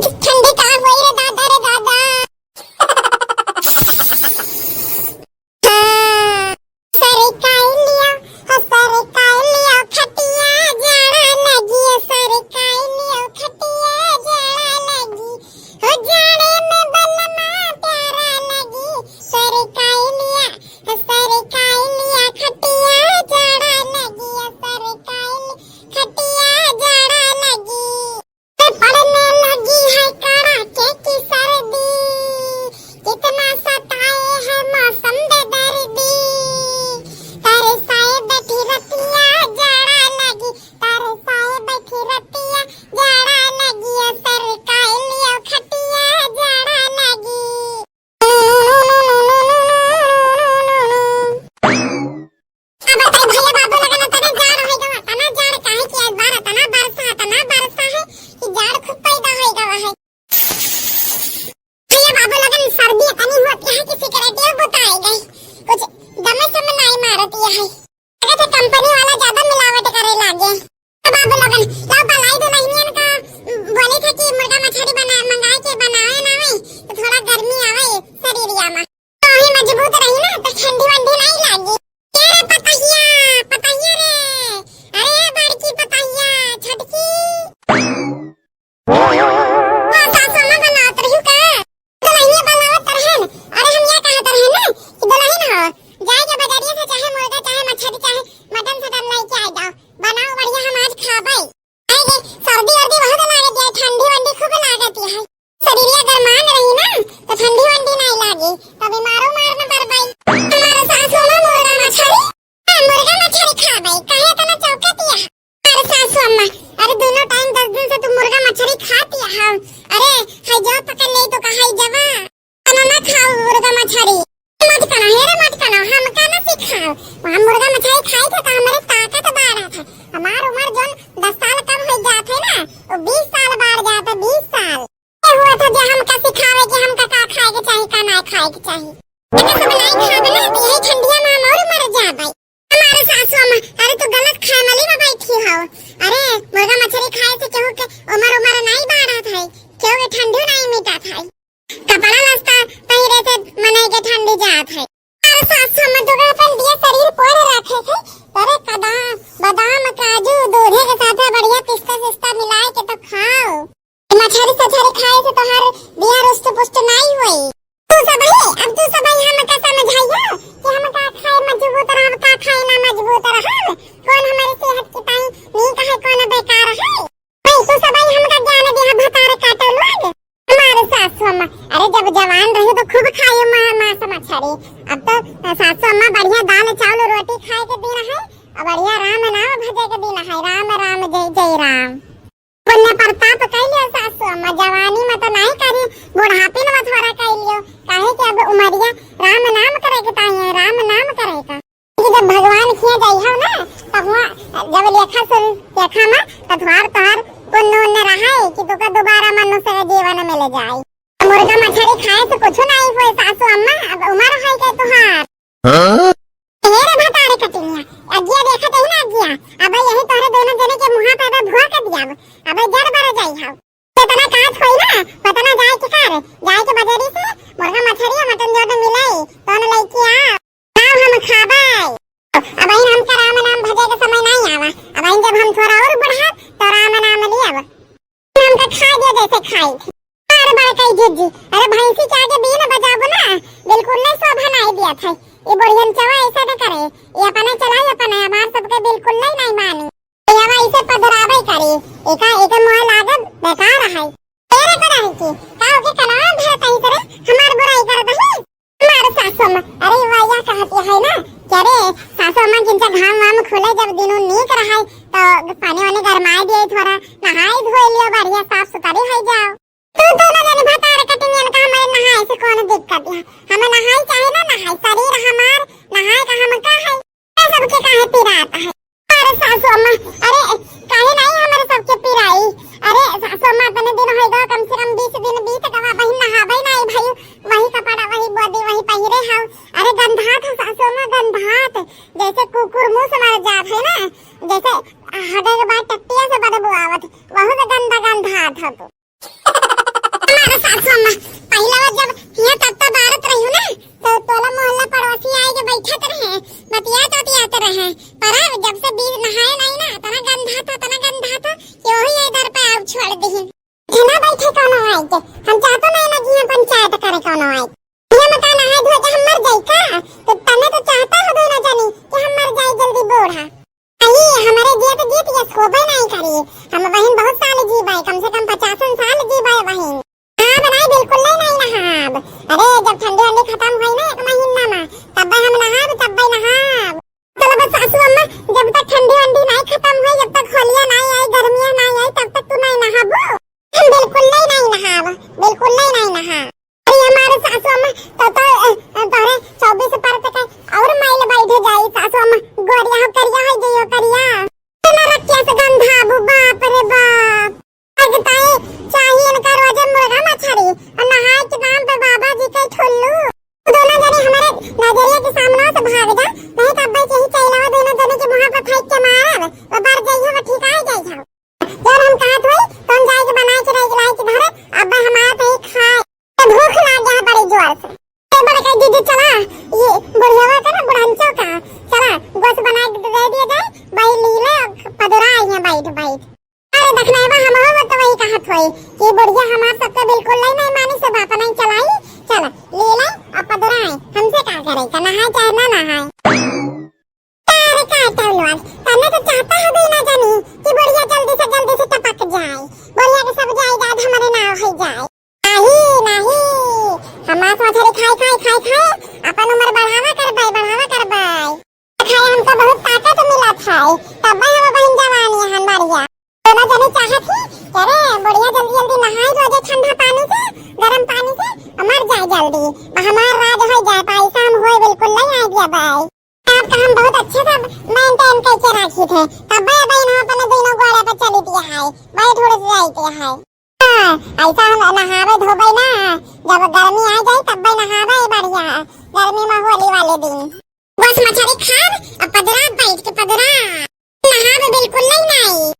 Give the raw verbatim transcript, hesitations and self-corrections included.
ठंडी का होई रे दादा, रे दादा। हाँ। सरकाई लिया, हो सरकाई लिया खटिया, जाड़ा लगी, सरकाई लिया खटिया, जाड़ा लगी। हो जाड़े में बलमा प्यारा लगी, सरकाई लिया, हो सरकाई लिया खटिया, जाड़ा लगी, हो सरकाई लिया खटिया, जाड़ा लगी। पड़ने लगी है कड़ाके की सर्दी, कितना सताए है मौसम बेदर्दी। तरसाए बैठी रतिया जाड़ा लगी, तरसाए बैठी रतिया जाड़ा लगी, सरकाई लियो खटिया जाड़ा लगी। अब बताई भैया बाबू लगन, तना जाड़ होइ गवा, तना जाड़, काहे कि आज बार तना बरसा, तना बरसा है कि जाड़ खूब पैदा होइ गवा है। भैया बाबू लगन, सर्दी इतनी होती है कि सिगरेटियो बुताए गई, कुछ दमे सम नाई मारती है। लगे थे कंपनी वाला ज्यादा मिलावट करे लागे। तो बाबू लोगन, लाओ बलाई दुल्हनियन का, उम, बोले थे कि मुर्गा मछली बना, मंगाए के बनावे ना आवे, तो थोड़ा गर्मी आवे शरीरिया में। तो ही मजबूत रही ना, तो ठंडी वंडी नहीं लागी। ए रे पतहिया, पतहिया रे, अरे बड़की पतहिया, छोटकी। हाँ, सासू अम्मा बनावत रही का? दुल्हनिया बनावत रहन। अरे हम यह कहत रहे ना कि दुल्हन हो, जाए के बजरिया से चाहे मुर्गा, चाहे मछली, चाहे मटन सटन लेके आ जाओ, बनाओ बढ़िया, हम आज खाबे। अरे रे, सर्दी वर्दी बहुत लागत है, ठंडी वंडी खूब लागत है। शरीरिया गरमान रही ना, तो ठंडी वंडी नहीं लागी, तो बीमारो मार न पड़बई। हमारे सासू अम्मा मुर्गा मछली, हाँ, मुर्गा मछली खाबे, काहे इतना चौकत है? अरे सासू अम्मा, अरे दोनों टाइम दस दिन से तू मुर्गा मछली खाती है। अरे, हाय जाओ पकड़ ले तो कहाई जवा। हम ना खाओ मुर्गा मछली। मत खाना, हे रे मत खाना, हमका ना सिखाओ। वहाँ मुर्गा मछली खाए थे तो हमारे ताकत बाढ़ा था। हमार उम्र जोन दस साल कम हो जात है ना, वो बीस साल बाढ़ जात है, बीस साल। ये हुआ था जो हमका सिखावे कि हमका का खाए के चाही, का ना खाए के चाही। अगर सब नहीं खाबे ना, तो यही ठंडिया में हम और मर जाबे। हमारे सासू अम्मा, अरे तू गलत खाए मली में बैठी हो। अरे मुर्गा मछली खाए से केहू के उम्र, उम्र नहीं बाढ़त है, केहू के ठंडी नहीं मिटत है। कपड़ा लत्ता पहिरे से मनई के ठंडी जात है। अरे सासू अम्मा, तो अपन दिया शरीर पर रखे थे, अरे कदा-, बादाम, काजू, दूधे के साथे बढ़िया पिस्ता सिस्ता मिलाए के तो खाओ। मछरी सछरी खाए से तोहार बिया रुष्ट पुष्ट नाई होई। तू सबही, अब तू सबही हमका समझाइयो कि हम का खाए मजबूत रहब, का खाए ना मजबूत रहब, कौन हमारे सेहत के ताई नीक है, कौन बेकार है। भाई, तू सबही हमका ज्ञान दिया, भतार काटो लोग। हमारे सासू अम्मा, अरे जब जवान रही तो खूब खाए मा-, मांस मछरी। अब तो सासू अम्मा बढ़िया दाल चावल रोटी खाए के दिन है, और बढ़िया राम नाम भजे के दिन है, राम राम जय जय राम। पुण्य प्रताप कइ लियो सासू अम्मा, जवानी में तो नाहीं करी, बुढ़ापे में थोड़ा कइ लियो, काहे कि अब उमरिया राम नाम करे के ताई है, राम नाम करे का। कि जब भगवान खिया जाई हो ना, तब हुआ जब लेखा सुन, लेखा में, तो तोहार, तोहार पुण्य उन्न रहे कि तोका दोबारा मनुष्य के जीवन मिल जाए। मुर्गा मछली खाए से कुछ नहीं होए सासू अम्मा, अब उम्र है के तोहार। हाँ? हे रे भतारे कटिनिया, अगिया देखत ही ना अगिया, अब यही तोहरे दोनों जने के मुहा पे अब भुआ कर दिया, अब जड़ बर जाई हो। तो इतना काज होई ना, पता ना जाए के कर, जाए के बजारी से मुर्गा मछरी या मटन जो मिलाई, तो न लेके आ, तब हम खाबे। अब इन हमका राम नाम भजे के समय नहीं आवा, अब इन जब हम थोड़ा और बढ़ब, तो राम नाम लियब। हमका खा दिया जैसे खाई। अरे बड़कई जिज्जी, अरे भैंसी के आगे बीन बजाबो ना, बिल्कुल नहीं शोभा नहीं दिया था। ये बढ़ियन चवा ऐसा न करे, ये अपने चलाई अपने, हमार सबके बिल्कुल नहीं, नहीं मानी। ये अब ऐसे पधरावे करी, एका, एका मुँह लागत बेकार है। तेरे को नहीं की, का ओके कनाम भरत ही करे, हमार बुराई कर दही। हमार सासू अम्मा, अरे वैया कहती है ना, कि अरे सासू अम्मा जिनसे घाम वाम खुले जब दिनों नीक रहे, तो पानी वानी गरमाए दिए, थोड़ा नहाए धोए लियो, बढ़िया साफ सुथरी हो जाओ। तू दोनों जन भतार कटिनियन का हमारे नहाए से कौन दिक्कत है? हमें नहाए चाहे ना नहाए, शरीर हमार नहाए का हम का है? ये सबके काहे पिरात है? अरे सासू अम्मा, अरे काहे नहीं हमारे सबके पिराई? अरे सासू अम्मा, इतने दिन हो गए, कम से कम बीस दिन बीत गवा, वही नहावे नहीं भाई, वही कपड़ा, वही बोदी, वही पहिरे हो। अरे गंधात हो सासू अम्मा, गंधात, जैसे कुकुर मुंह से मर जात है ना, जैसे हगे के बाद टट्टिया से बदबू आवत, वहू से गंदा गंधात हो तू। सासू अम्मा, पहिला बार जब हियाँ तत्ता बारत रही ना, तो टोला मोहल्ला पड़ोसी आए के बैठत रहे, बतियात बतियात रहे। पर अब जब से बीज नहाए नहीं ना, तना गंधा था, तना गंधा था कि वही ये दर पे आओ छोड़ दी। इतना बैठे कौनो आए के, हम चाहतो नहीं ना कि यहाँ पंचायत करे कौनो आए। ये मकान नहाए धोए के हम मर जाई का? तो तने तो चाहता हो ना जानी कि हम मर जाए जल्दी बूढ़ा। आई, हमरे जियत जीत ये सोबे नहीं करी। हम बहिन बहुत साल जीबे, कम से कम पचासन साल जीबे बहिन। हाँ, बनाई बिल्कुल नहीं, नहीं नहाब। अरे, जब ठंडी वंडी खत्म होई ना एक महीना में, तब्बे हम नहाब, तब्बे नहाब। चलो बस सासू अम्मा, जब तक ठंडी वंडी नहीं खत्म होई, जब तक होलिया नहीं आई, गर्मिया नहीं आई, तब तक तू नहीं नहाबू। हम बिल्कुल नहीं, नहीं नहाब, बिल्कुल नहीं, नहीं नहाब। अरे हमारे सासू अम्मा, तो, तो, अ, अ, तोहरे चउबीस परत के और माइल बैठ जाई सासू अम्मा, गोरिया हो करिया हो गई हो करिया। इतना रखिया से गंधाबू, बाप रे बाप। लगता है चाहिए इनका रोजे मुर्गा मछरी और नहाए के नाम पे बाबा जी के ठुल्लू। दोनों जने हमारे नजरिया के सामने से भाग जा, नहीं तो अब्बे यही चैलावा दोनों जने के मुंह पर फेंक के मारब, वो बर जाइए, वो ठिकाए जाइए। जब हम कहत होई, तो हम जाए के बनाए के रह लाई के धरे, अब्बे हमारा तो ही खाए। तो भूख लाग गया बड़ी जोर से। ए बड़का दीदी चला, ये बुढ़ियावा का ना, बुढ़ंचो का, चला, गोस बनाए के दे दिया जाए, भाई लीले पदुरा आई है, बैठ, बैठ। अरे देखना है बा, हम हो तो वही कहत होई कि बुढ़िया हमार सबके बिल्कुल नहीं, नहीं मानी से बात नहीं चलाई। चल, लीले और पदुरा आई, हमसे का करे, का नहाए चाहे ना नहाए। अरे का टौलवाल, तन्ने तो चाहता है भी ना जानी कि बुढ़िया जल्दी से जल्दी से टपक जाए, बुढ़िया के सब जायदाद हमारे नाव हो जाए। नहीं, नहीं, हम मांस मछली खाए, खाए, खाए, खाए अपन उम्र बढ़ावा करबे, बढ़ावा करबे। खाए हमको बहुत ताकत मिलत है, तब हम बहिन जवानी है बढ़िया। दोनों जने चाहत ही, अरे बुढ़िया जल्दी जल्दी नहाए रोजे ठंडा पानी से, गरम पानी से, और मर जाए जल्दी, और हमार राज हो जाए, पैसा हम होए बिल्कुल नहीं आए दिया भाई। आपका हम बहुत अच्छे से maintain करके राखी थे, तब भाई बहन हम अपने दोनों गोड़े पे चली दिया है, भाई थोड़े से जाए दिया है। हाँ, ऐसा हम नहावे धोबे ना, जब गर्मी आ जाए तब भाई नहावे बढ़िया, गर्मी में होली वाले दिन। बस मछली खाब, अब पदरा बैठ के पदरा। नहाब बिल्कुल नहीं, नहीं।